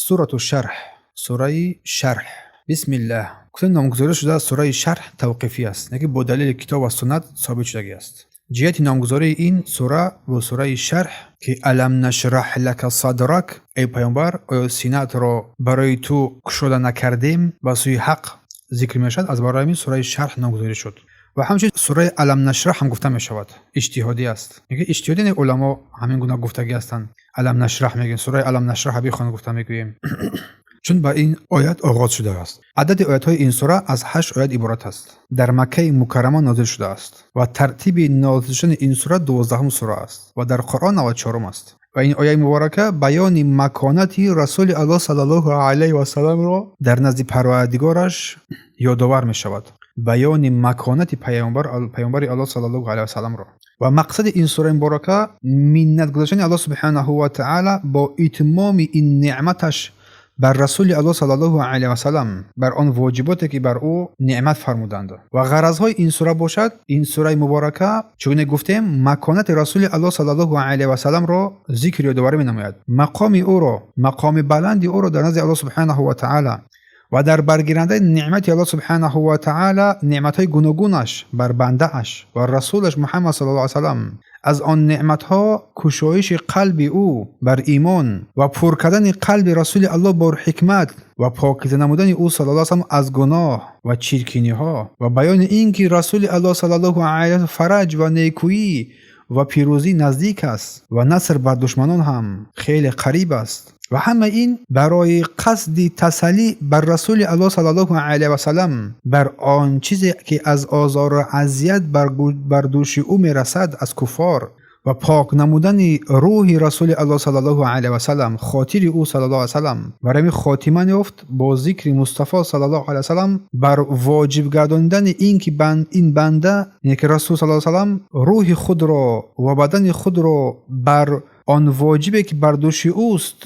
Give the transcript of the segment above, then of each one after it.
Сурату Шарҳ, сураи Шарҳ. Бисмиллаҳ. Гуфтем, номгузорӣ шуда сураи Шарҳ тавқифӣ аст, яке бо далели китоб ва суннат собит шудагӣ аст. Ҷиҳати номгузории ин сура бо сураи Шарҳ, ки алам нашраҳ лака садрак, эй паёмбар, оё синаатро барои ту кушода накардем, ба сӯи ҳақ зикр мешавад, аз барои ҳамин сураи Шарҳ номгузорӣ шуд. Ва ҳамчунин сураи Алам нашраҳ ҳам гуфта мешавад. Иҷтиҳодӣ аст. Яке иҷтиҳодӣ не, уламо ҳамин гуна гуфтагӣ ҳастанд. Алам нашраҳ мегӯем, сураи Алам нашраҳ бихон гуфта мегӯем. Чун ба ин оят оғоз шудааст. Адади оятҳои ин сура аз 8 оят иборат аст. Дар Маккаи Мукаррама нозил шудааст ва тартиби нозил шудани ин сура 12-ум сура аст ва дар Қуръон 94-ум аст. Ва ин ояи муборака баёни маконати Расули Аллоҳ саллаллоҳу алайҳи васалламро дар назди Парвардигораш ёдовар мешавад. Баёни маконати паёмбари Аллоҳ саллаллоҳу алайҳи васалламро. Ва мақсади ин сураи муборака миннат гузоштани Аллоҳ субҳанаҳу ва таъала бо итмоми ин неъматаш бар Расули Аллоҳ саллаллоҳу алайҳи васаллам, бар он воҷиботе ки бар ӯ неъмат фармуданд. Ва ғаразҳои ин сура бошад, ин сураи муборака, чугуне гуфтем, маконати Расули Аллоҳ саллаллоҳу алайҳи васалламро зикр ёдоварӣ менамояд, мақоми ӯро, мақоми баланди ӯро дар назди Аллоҳ субҳанаҳу ва таъала ва дар баргирандаи неъмати Аллоҳ субҳанаҳу ва таъала, неъматҳои гуногунаш бар бандааш ва расулаш Муҳаммад саллаллоҳу алайҳи васаллам, аз он неъматҳо кушоиши қалби ӯ бар имон ва пур кардани қалби Расули Аллоҳ бо ҳикмат ва покиза намудани ӯ саллаллоҳу алайҳи васаллам аз гуноҳ ва чиркиниҳо ва баёни ин ки Расули Аллоҳ саллаллоҳу алайҳи васаллам фараҷ ва некӯӣ ва пирӯзӣ наздик аст ва наср бар душманон ҳам хеле қариб аст. Ва ҳама ин барои қасди тасаллӣ бар Расули Аллоҳ саллаллоҳу алайҳи васаллам бар он чизе ки аз озору азият бар дӯши ӯ мерасад аз куффор ва пок намудани рӯҳи Расули Аллоҳ саллаллоҳу алайҳи васаллам, хотири ӯ саллаллоҳу алайҳи васаллам. Барои ҳамин хотима ёфт бо зикри Мустафо саллаллоҳу алайҳи васаллам бар воҷиб гардонидани ин ки ин банда, яъне ки Расул саллаллоҳу алайҳи васаллам, рӯҳи худро ва бадани худро бар он воҷибе ки бар дӯши ӯст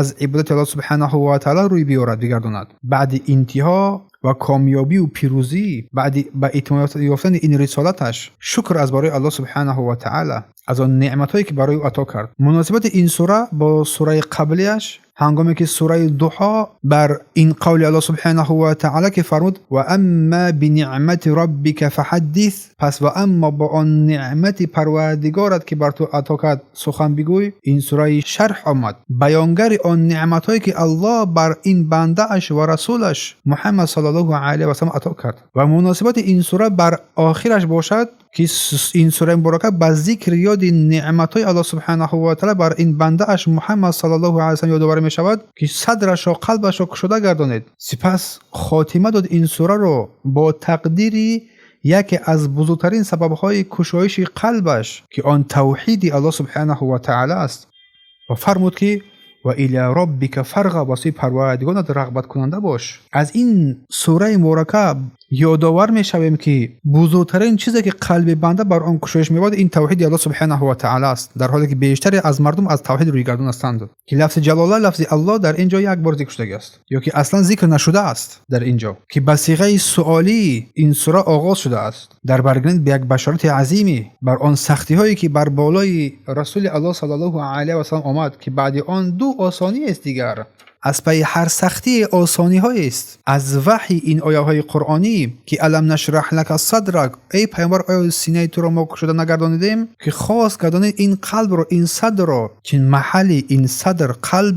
аз ибодати Аллоҳ субҳанаҳу ва таъала рӯй биёрад, бигардонад. Баъди интиҳо ва комёбию пирӯзӣ, баъди ба итмом ёфтани ин рисолаташ, шукр аз барои Аллоҳ субҳанаҳу ва таъала аз он неъматҳое ки барои ӯ ато кард. Муносибати ин сура бо сураи қаблиаш, ҳангоме ки сураи Дуҳо бар ин қавли Аллоҳ субҳанаҳу ва таъала ки фармуд: ва амма бинеъмати роббика фаҳаддис, пас ва аммо бо он неъмати Парвардигорат ки бар ту ато кард сухан бигӯй, ин сураи Шарҳ омад баёнгари он неъматҳое ки Аллоҳ бар ин бандааш ва расулаш Муҳаммад саллаллоҳу алайҳи васаллам ато кард. Ва муносибати ин сура бар охираш бошад, ки ин сураи муборака ба зикри ёди неъматҳои Аллоҳ субҳанаҳу ва таъала бар ин бандааш Муҳаммад саллаллоҳу алайҳи васаллам ёдоварӣ мешавад, ки садрашро, қалбашро кушода гардонед. Сипас хотима дод ин сураро бо тақдири яке аз бузургтарин сабабҳои кушоиши қалбаш, ки он тавҳиди Аллоҳ субҳанаҳу ва таъала аст, ва фармуд ки ва иля роббика фарғаб, ба сӯи Парвардигорат рағбаткунанда бош. Аз ин сураи муборака ёдовар мешавем, ки бузургтарин чизе ки қалби банда бар он кушоиш меёбад, ин тавҳиди Аллоҳ субҳанаҳу ва таъала аст, дар ҳоле ки бештаре аз мардум аз тавҳид рӯйгардон ҳастанд, ки лафзи ҷалола, лафзи Аллоҳ дар ин ҷо як бор зикр шудагӣ аст ё ки аслан зикр нашудааст дар ин ҷо, ки ба сиғаи суолӣ ин сура оғоз шудааст, дар баргиранд ба як башорати азимӣ бар он сахтиҳое ки бар болои Расули Аллоҳ саллаллоҳу алайҳи васаллам омад, ки баъди он ду осониест дигар, аз пайи ҳар сахтие осониҳоест. Аз ваҳйи ин ояҳои қуръонӣ, ки алам нашраҳ лака садрак, эй паёмбар, оё синаи туро мо кушода нагардонидем, ки хос гардонид ин қалбро, ин садрро, чин маҳалли ин садр, қалб,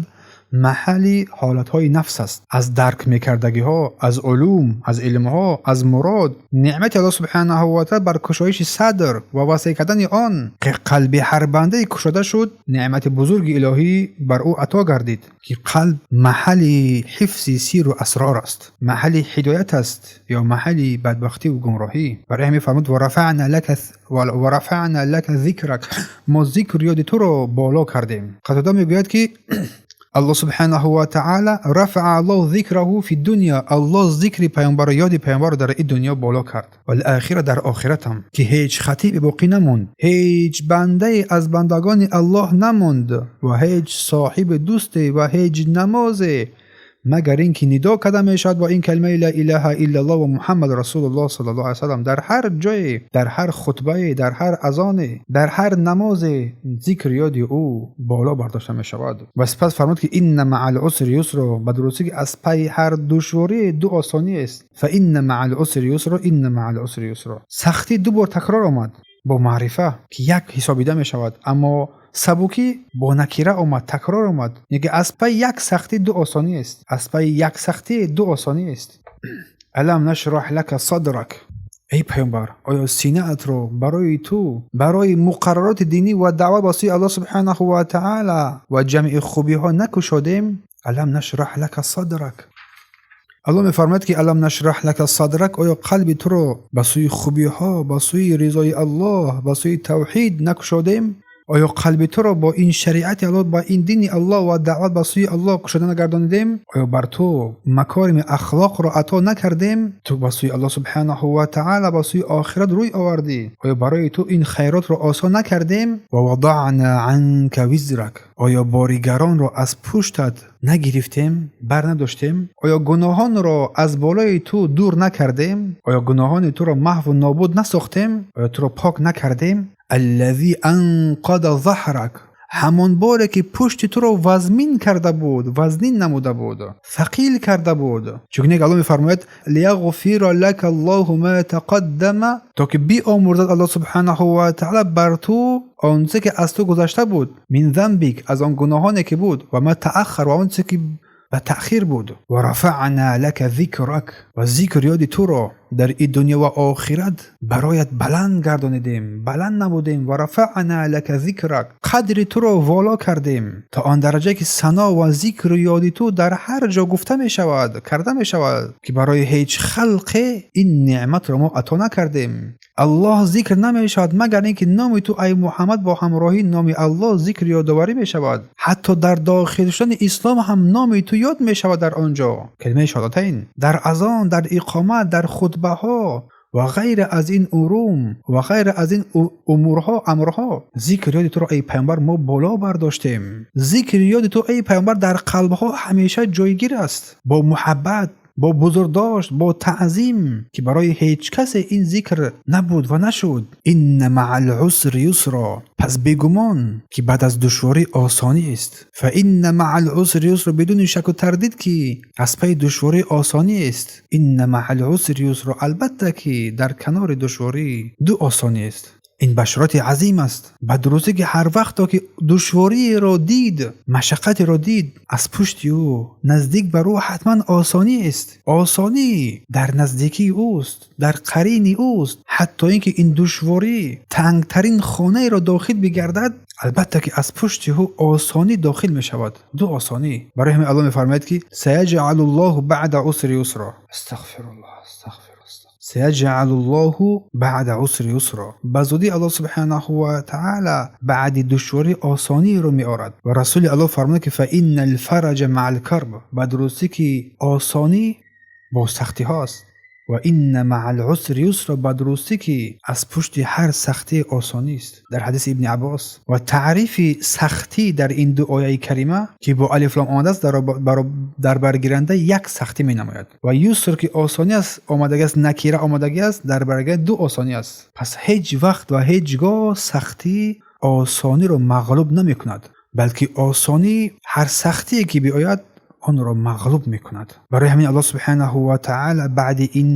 маҳалли ҳолатҳои нафс аст, аз дарк мекардагиҳо, аз улум, аз илмҳо, аз мурод. Неъмати Аллоҳ субҳанаҳу ва таъала бар кушоиши садр ва васеъ кардани он, ки қалби ҳар бандае кушода шуд, неъмати бузурги илоҳӣ бар ӯ ато гардид, ки қалб маҳалли ҳифзи сиру асрор аст, маҳалли ҳидоят аст ё маҳалли бадбахтиву гумроҳӣ. Барои ҳамин фармуд: ва рафаъна лака зикрак, мо зикру ёди туро боло кардем. Қатода мегӯяд, ки Аллоҳ субҳанаҳу ва таъала рафаа Аллоҳ зикраҳу фи дунё, Аллоҳ зикри паёмбарро, ёди паёмбарро дар ин дунё боло кард, вал охира, дар охиратам, ки ҳеҷ хатибе боқӣ намонд, ҳеҷ бандае аз бандагони Аллоҳ намонд ва ҳеҷ соҳиби дӯсте ва ҳеҷ намозе. магар инки нидо карда мешавад бо ин калимаи ла илаҳа иллаллоҳ ва Муҳаммад расулуллоҳ саллаллоҳу алайҳи васаллам. Дар ҳар ҷое, дар ҳар хутбае, дар ҳар азоне, дар ҳар намозе зикр ёди ӯ боло бардошта мешавад. Ва сипас фармуд, ки инна маъал усри юсро, ба дурустӣ ки аз пайи ҳар душворӣ ду осонӣ аст. Фа инна маъал усри юсро, инна маъал усри юсро. Сахтӣ ду бор такрор омад бо маърифа, ки як ҳисобида мешавад, аммо сабукӣ бо накира омад, такрор омад. Яке аз пайи як сахтӣ ду осонӣ аст, аз пайи як сахтӣ ду осонӣ аст. Алам нашраҳ лака садрак, эй паёмбар, оё синаатро барои ту, барои муқаррароти динӣ ва даъват ба сӯи Аллоҳ субҳанаҳу ва таъала ва ҷамъи хубиҳо накушодем? Алам нашраҳ лака садрак. Аллоҳ мефармояд, ки алам нашраҳ лака садрак, оё қалби туро ба сӯи хубиҳо, ба сӯи ризои Аллоҳ, ба сӯи тавҳид накушодем? Оё қалби туро бо ин шариати Аллоҳ, ба ин дини Аллоҳ ва даъват ба сӯи Аллоҳ кушода нагардонидем? Оё бар ту макорими ахлоқро ато накардем? Ту ба сӯи Аллоҳ субҳанаҳу ва таъала, ба сӯи охират рӯй овардӣ. Оё барои ту ин хайротро осон накардем? Ва вадаъна анка визрак, оё бори гаронро аз пуштат нагирифтем, бар надоштем? Оё гуноҳонро аз болои ту дур накардем? Оё гуноҳони туро маҳву нобуд насохтем? Оё туро пок накардем? Аллази анқада заҳрак, ҳамон боре ки пушти туро вазмин карда буд, вазнин намуда буд, сақил карда буд. Чунки Аллоҳ мефармояд: лияғфира лака Аллоҳу ма тақаддама, то ки биомӯрзад Аллоҳ субҳанаҳу ва таъала бар ту он чизе ки аз ту гузашта буд, мин занбик, аз он гуноҳоне ки буд, ва ма тааххар, ва он чизе ки ба таъхир буд, ва рафаъна лака зикрак, ва зикр ёди туро дар ин дунё ва охират бароят баланд гардонидем, баланд намудем. Ва рафаъна лака зикрак, қадри туро воло кардем то он дараҷае ки сано ва зикру ёди ту дар ҳар ҷо гуфта мешавад, карда мешавад, ки барои ҳеҷ халқе ин неъматро мо ато накардем. Аллоҳ зикр намешавад, магар ин ки номи ту, ай Муҳаммад, бо ҳамроҳии номи Аллоҳ зикр ёдоварӣ мешавад. Ҳатто дар дохил шудани ислом ҳам номи ту ёд мешавад дар он ҷо, калимаи шаҳодатайн, дар азон, дар иқомат, дар хутбаҳо ва ғайра аз ин урум ва ғайра аз ин умурҳо, амрҳо. Зикр ёди туро, эй паёмбар, мо боло бардоштем. Зикри ёди ту, эй паёмбар, дар қалбҳо ҳамеша ҷойгир аст, бо муҳаббат, бо бузургдошт, бо таъзим, ки барои ҳеҷ касе ин зикр набуд ва нашуд. Инна маъал усри юсро, пас бегумон ки баъд аз душворӣ осонӣ аст. Фа инна маъал усри юсро, бидуни шаку тардид ки аз пайи душворӣ осонӣ аст. Инна маъал усри юсро, албатта ки дар канори душворӣ ду осонӣ аст. Ин башорати азим аст. Ба дурустӣ ки ҳар вақто ки душвориеро дид, машаққатеро дид, аз пушти ӯ, наздик бар ӯ ҳатман осонӣ аст. Осонӣ дар наздикии ӯст, дар қарини ӯст. Ҳатто ин ки ин душворӣ тангтарин хонаеро дохил бигардад, албатта ки аз пушти ӯ осонӣ дохил мешавад, ду осонӣ. Барои ҳамин Аллоҳ мефармояд, ки саяҷъалу ллоҳу баъда усри юсро. Астағфируллоҳ, астағфир. Саяҷъалу ллоҳу баъда усри юсро, ба зудӣ Аллоҳ субҳанаҳу ва таъала баъди душворӣ осониро меорад. Ва Расули Аллоҳ фармуд, ки фа инна алфараҷа маъал карб, ба дурустӣ ки осонӣ бо сахтиҳост. Ва инна маъал усри юсро, ба дурустӣ ки аз пушти ҳар сахтӣ осонист. Дар ҳадиси Ибни Аббос ва таърифи сахтӣ дар ин ду ояи карима, ки бо алифлом омадааст, дар баргиранда як сахтӣ менамояд, ва юср, ки осонӣ аст, омадагӣ аст, накира омадагӣ аст, дар баргиранда ду осонӣ аст. Пас ҳеҷ вақт ва ҳеҷ гоҳ сахтӣ осониро мағлуб намекунад, балки осонӣ ҳар сахтие ки биояд, онро мағлуб мекунад. Барои ҳамин Аллоҳ субҳанаҳу ва таъала баъди ин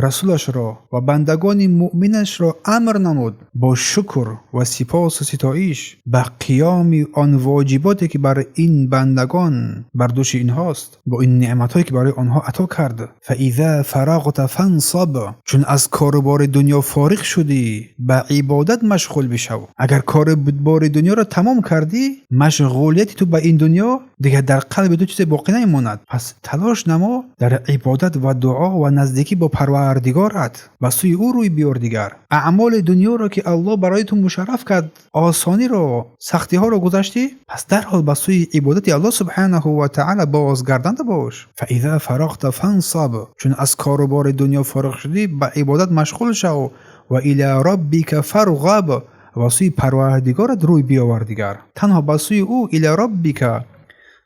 расулашро ва бандагони муъминашро амр намуд бо шукр ва сипосу ситоиш ба қиёми он воҷиботе ки бар ин бандагон бар дӯши инҳост, бо ин неъматҳое ки барои онҳо ато кард. Фаиза фарағта фансаб, чун аз корубори дунё фориғ шудӣ, ба ибодат машғул бишав. Агар корубори дунёро тамом кардӣ, машғулияти ту ба ин дунё дигар дар қалби ту чизе боқӣ намемонад. Пас талош намо дар ибодат ва дуо ва наздикӣ бо Парвардигорат, ба сӯи ӯ рӯй биёр. Дигар аъмоли дунёро ки Аллоҳ барои ту мушарраф кард, осониро, сахтиҳоро гузаштӣ, пас дарҳол ба сӯи ибодати Аллоҳ субҳанаҳу ва таъала бозгарданда бош. Фаиза фарағта фансаб, чун аз корубори дунё фориғ шудӣ, ба ибодат машғул шав. Ва ила роббика фарғаб, ва сӯи Парвардигорат рӯй биёвар. Дигар танҳо ба сӯи ӯ, ила роббика.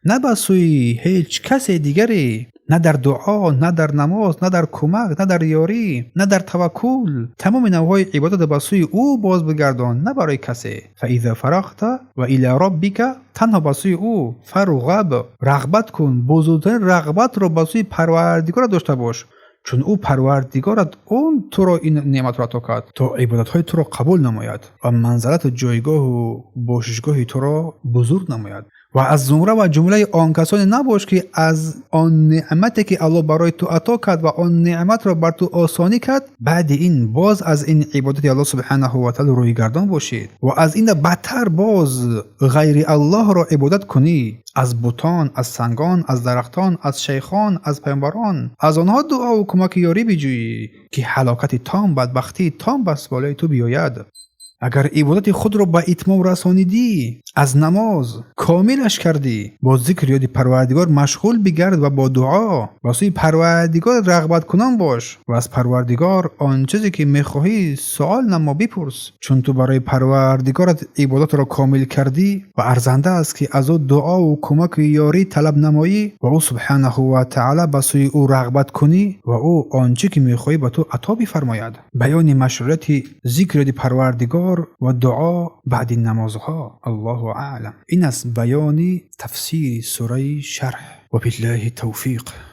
На ба сӯи ҳеҷ касе дигаре, на дар дуо, на дар намоз, на дар кӯмак, на дар ёрӣ, на дар таваккул. Тамоми навъҳои ибодатро ба сӯи ӯ боз бигардон, на барои касе. فإذا فرغت و إلى ربك, танҳо ба сӯи ӯ, فارغب, рағбат кун, бузургтарин рағбатро ба сӯи Парвардигорат дошта бош, чун ӯ Парвардигорат, он туро ин неъматро ато кард, то ибодатҳои туро қабул намояд ва манзалату ҷойгоҳу бошишгоҳи туро бузург намояд. Ва аз зумра ва ҷумлаи он касоне набош, ки аз он неъмате, ки Аллоҳ барои ту ато кард ва он неъматро бар ту осонӣ кард, баъди ин боз аз ин ибодати Аллоҳ субҳанаҳу ва таъала рӯйгардон бошед ва аз ина бадтар боз ғайри Аллоҳро ибодат кунӣ, аз бутон, аз сангон, аз дарахтон, аз шайхон, аз паёмбарон, аз онҳо дуову кӯмаки ёрӣ биҷӯӣ, ки ҳалокати том, бадбахтии том бас болои ту биёяд. Агар ибодати худро ба итмом расонидӣ, аз намоз комилаш кардӣ, бо зикр ёди Парвардигор машғул бигард ва бо дуо ба сӯи Парвардигор рағбаткунон бош ва аз Парвардигор он чизе, ки мехоҳӣ, суол намо, бипурс, чун ту барои Парвардигорат ибодатро комил кардӣ ва арзанда аст, ки аз ӯ дуову кӯмаку ёрӣ талаб намоӣ ва ӯ субҳанаҳу ва таъала ба сӯи ӯ рағбат кунӣ ва ӯ он чӣ ки мехоҳӣ, ба ту ато бифармояд. Баёни машруияти зикр ёди Парвардигор ва дуо баъди намозҳо. Аллоҳу аълам. Ин аст баёни тафсири сураи Шарҳ. Вабиллаҳи тавфиқ.